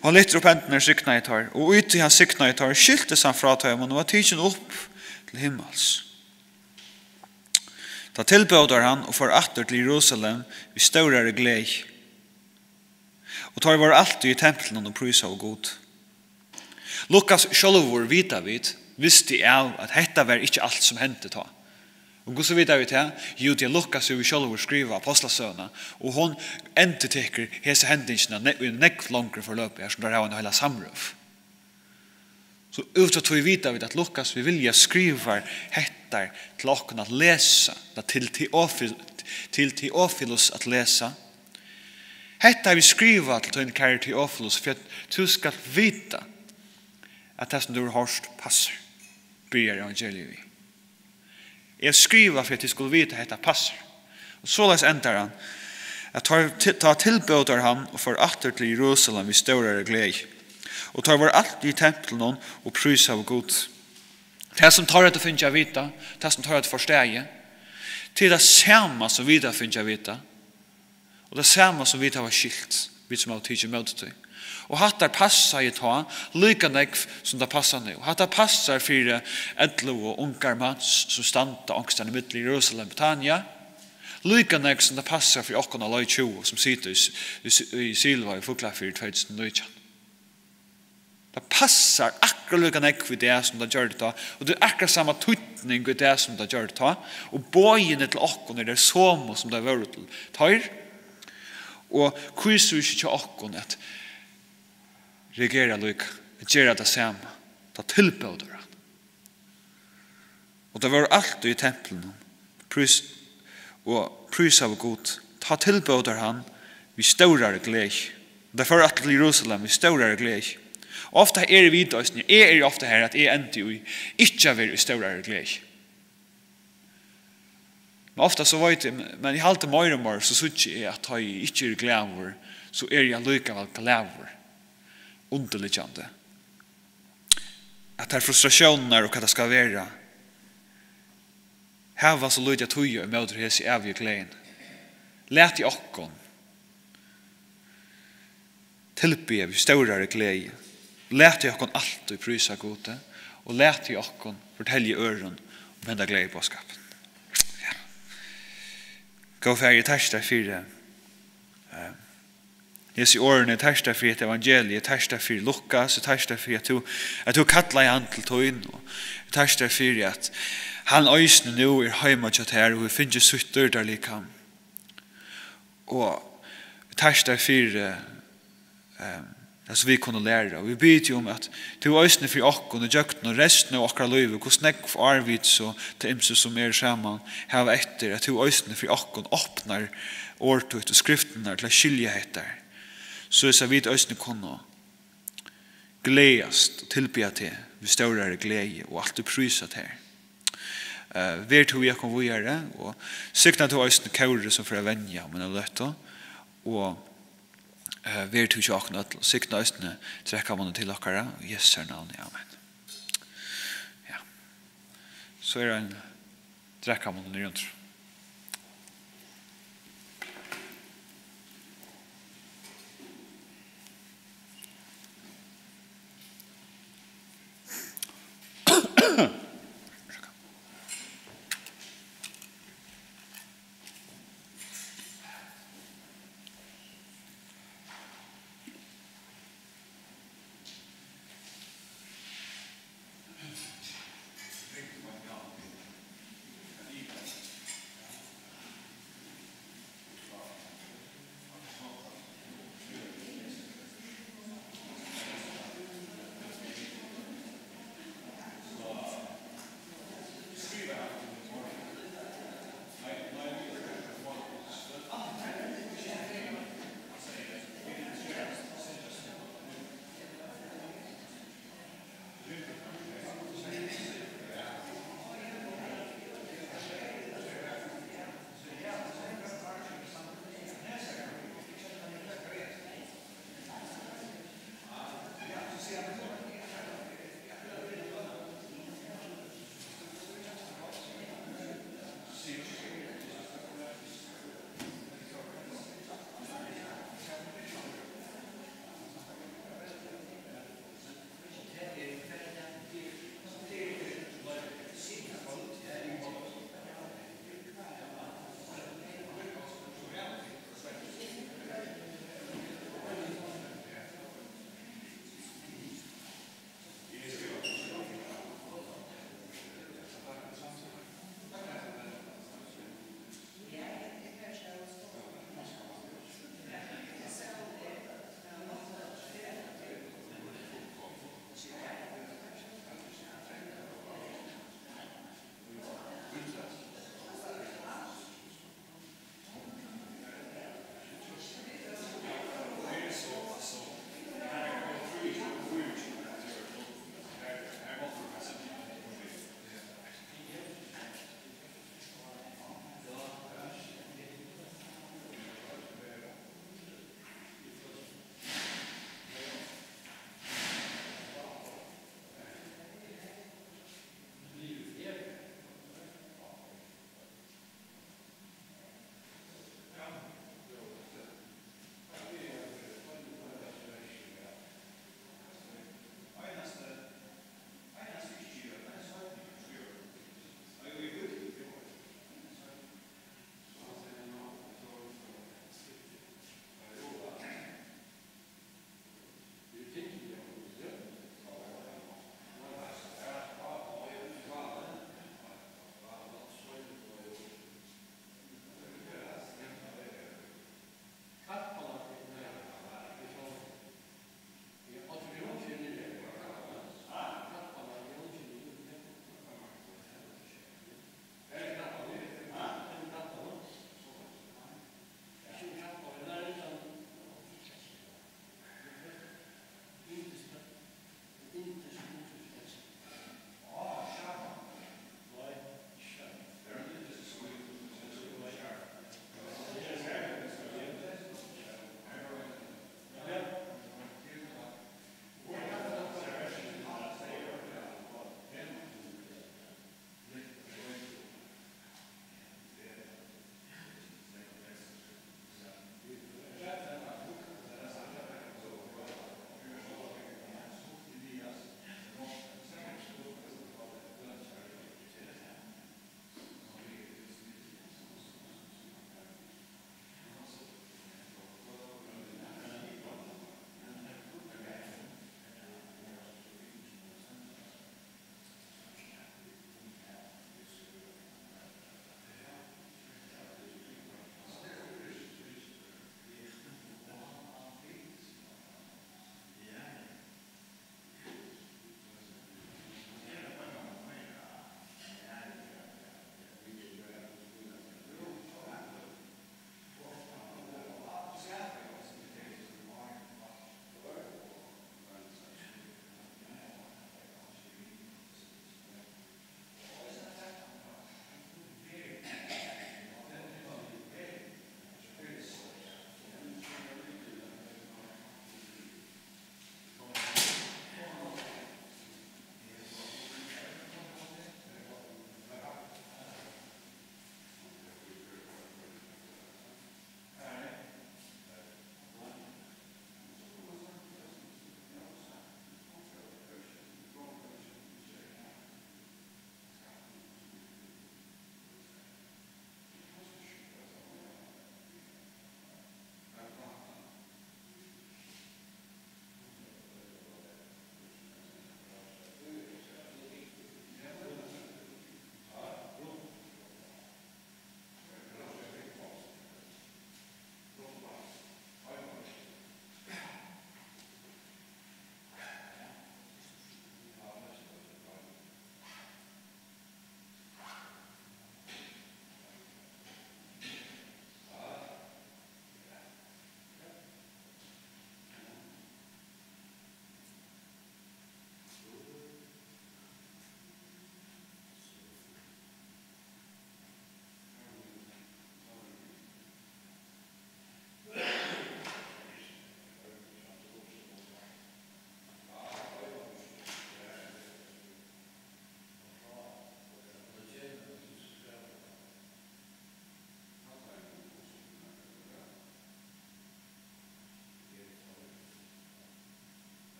Og hann lyftir upp hendurnar og signaði teir, og í tí hann signaði teir, skiltist hann frá teimum og var tikin upp til himmals. Tá tilbóðu teir hann og fóru aftur til Jerusalem við stórari gleði. Og teir vóru altíð í templinum og prísaðu Gud. Lukas sjálvur, vita vit, visti av, at hetta var ikki alt, sum hendi tá. Og hvussu vita vit tað? Jú, tí at Lukas hevur sjálvur skrivað Ápostlasøguna, og hon endurtekur hesa hendingina ne-, í nógv longri forløpi, har sum teir hava eina heila samrøðu. So út frá tí vita vit, at Lukas við vilja skrivar hetta til okkum at lesa, ella til Teofil-, til Teofilus at lesa. Hetta havi eg skrivað til tín, kæri Teofilus, fyri at tú skalt vita, at tað, sum tú hevur hoyrt, passar, byrjar evangeliið við. Eg skriva, fyri at tit skulu vita, at hetta passar. Og soleiðis endar hann, at teir ti-, tá tilbóðu teir hann og fóru aftur til Jerusalem við stórari gleði. Og teir vóru altíð í templinum og prísaðu Gud. Tað, sum teir høvdu fingið at vita, tað, sum teir høvdu forstaðið, tað er tað sama, sum vit hava fingið at vita. Og tað sama, sum vit hava skilt, vit sum hava tikið ímóti tí. Og hatta passaði tá líka nógv, sum tað passar nú. Hatta passar fyri ellivu ungar mans, sum standa onkustaðni millum Jerusalem og Betania, líka nógv, sum tað passar fyri okkum á leið tjúgu, sum sita í S-, í S-, í Silva í Fuglafirði tvey túsund og nítjan. Tað passar akkurát líka nógv í dag, sum tað gjørdi tá, og tað er akkurát sama týdning í dag, sum tað gjørdi tá, og boðini til okkum eru tey somu, sum tey vóru til teir. Og hví so ikki hjá okkum at reagera líka, at gera tað sama? Tá tilbóðu teir hann. Og teir vóru altíð í templinum, prís-, og prísaðu Gud. Tá tilbóðu teir hann við stórari gleði. Og teir fóru aftur til Jerusalem við stórari gleði. Og ofta eru vit eisini, eg eri ofta har, at eg endi í ikki at vera í stórari gleði. Men ofta so veit eg, men eg haldi meira og meira, so síggi eg, at tá eg ikki eri glaður, so eri eg allíkavæl glaður, undirliggjandi. At tær frustratiónirnar og hvat tað skal vera, hava so lítið at týða ímóti hesi ævigu gleðini. Latið okkum tilbiðja við stórari gleði. Latið okkum altíð prísa Gudi, og latið okkum fortelja øðrum um henda gleðiboðskapin. Ja. Góði Faðir, eg takki tær fyri, eh, hesi orðini, eg takki tær fyri hetta evangeliið, eg takki tær fyri Lukas, eg takki tær fyri, at tú, at tú kallaði hann til tín, og eg takki tær fyri, at hann eisini nú er heima hjá tær og hevur fingið sítt dýrdarligam. Og eg takki tær fyri, eh, tað sum vit kunnu læra. Og vit biðja teg um, at tú eisini fyri okkum, ígjøgnum restina av okkara lívi, hvussu nógv ár vit so, tey ymsu sum eru saman, hava eftir, at tú eisini fyri okkum opnar orð títt og skriftirnar til at skilja hetta, soleiðis at vit eisini kunnu gleðast og tilbiðja teg við stórari gleði og altíð prísa tær. Eh, ver tú við okkum víðari, og signa tú eisini kórið, sum fer at venja um eina løtu, og, eh, ver tú hjá okkum øll, og signa eisini drekkamunnin til okkara, í Jesu navni, amen. Ja. So er ein drekkamunn niðurundir.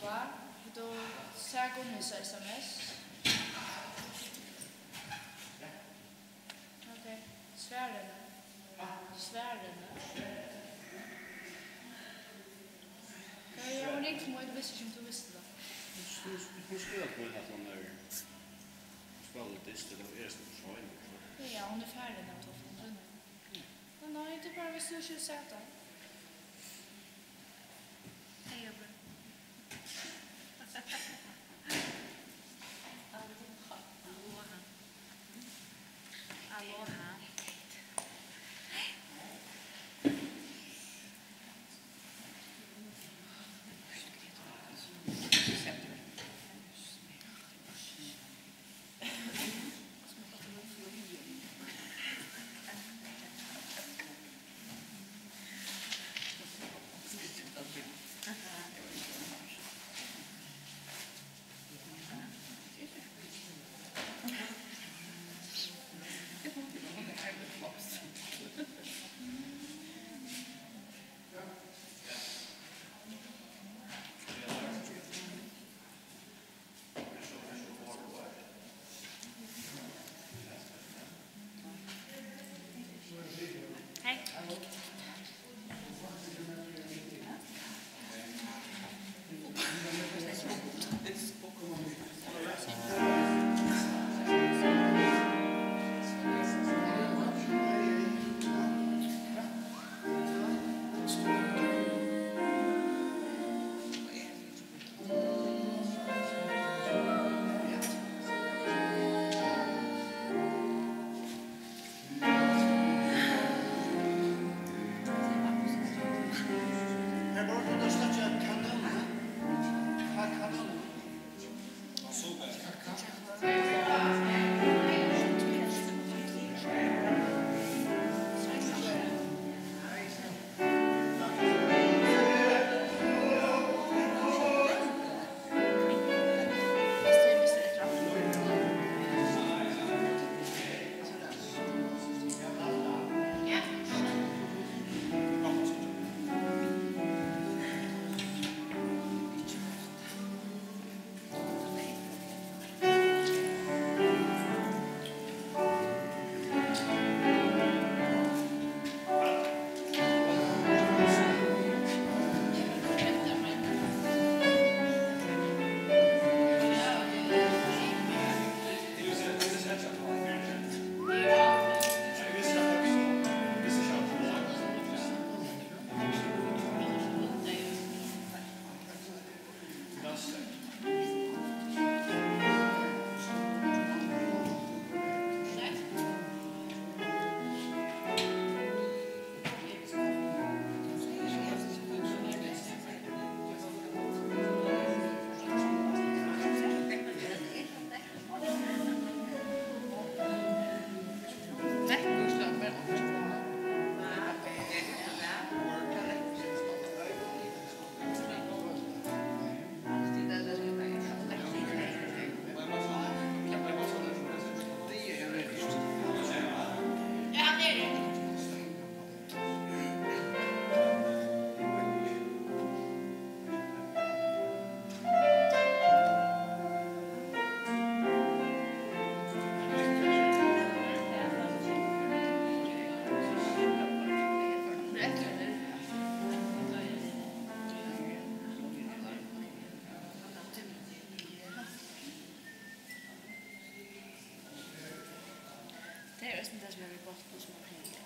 Vilt tú sær Gunnhild S M S? Ok, svar henni. Svar henni. Ja, ja, hon ringdi til mín, eg visti ikki, um tú visti tað. Hon, hon, hon skrivar til mín, at hon er spælir dyst, ella er so sein. Ja, hon er farin av toftum, skjønner du. Men nei, tað er bara, viss tú ikki sært tað. Hey, Jørgen. Aloha. Aloha. Tað er eisini tað, sum er við botn, sum er peningur.